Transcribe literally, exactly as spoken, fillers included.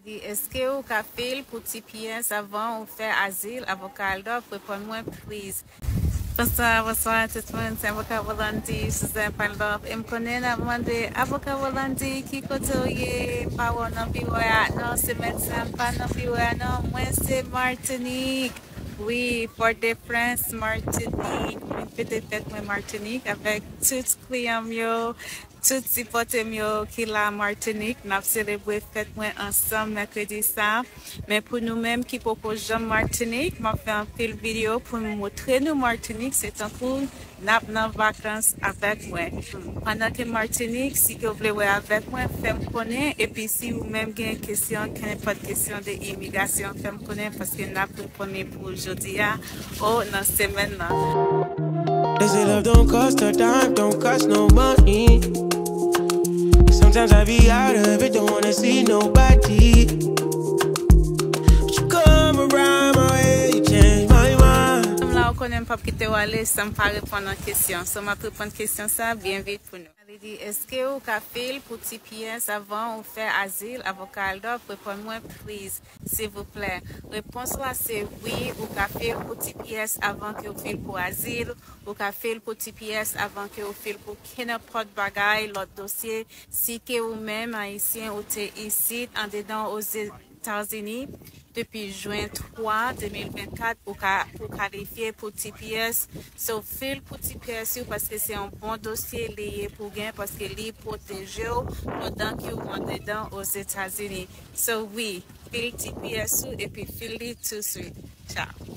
Di, èske ou ka fil pou T P S avan ou fè azil? Avoka Aldorf, reponn mwen, please. Bonswa, bonswa tout moun, se avoka Rolandi, Suzanne Aldorf, e m konnen n ap mande, avoka Rolandi, ki kote w ye? M pa wè w nan biwo a. Non, semèn sa, m pa nan biwo a, non. Mwen se Matinik. Wi, Fort-de-France, Matinik. Mwen fete fèt mwen Matinik avèk tout kliyan m yo, tout sipòtè m yo ki la Matinik. N ap selebre fèt mwen ansanm mèkredi sa. Men pou nou menm ki poko janm Matinik, m ap fè anpil videyo pou m montre nou Matinik. Se tankou n ap nan vakans avèk mwen. Pandan ke Matinik, si ke w vle wè avèk mwen, fè m konnen. Epi si ou menm gen kesyon, kenenpòt kesyon de imigrasyon, fè m konnen, paske n ap reponn li pou jodi a. O, nan semèn nan. They say love don't cost a dime, don't cost no money. Sometimes I be out of it, don't wanna see nobody. But you come around my way, you change my mind. M la, ou konnen m p ap kite w ale san m pa reponn an kesyon. So, m ap reponn kesyon sa byen vit pou nou. Li di, èske ou ka fil pou T P S avan ou fè azil? Avoka Aldorf, reponn mwen, please, silvouplè. Repons la se wi, ou ka fil pou T P S avan ke w fil pou azil. Ou ka fil pou T P S avan ke w fil pou kenenpòt bagay, lòt dosye. Si ke ou menm, Ayisyen, ou te isit, andedan Ozetazini, depi jen twa, de mil vennkat, ou ka, ou kalifye pou T P S. So, fil pou T P S ou, paske se yon bon dosye li ye pou gen, paske li pwoteje w pandan ke ou andedan Ozetazini. So, wi, fil T P S ou, epi fil li touswit. Tchao.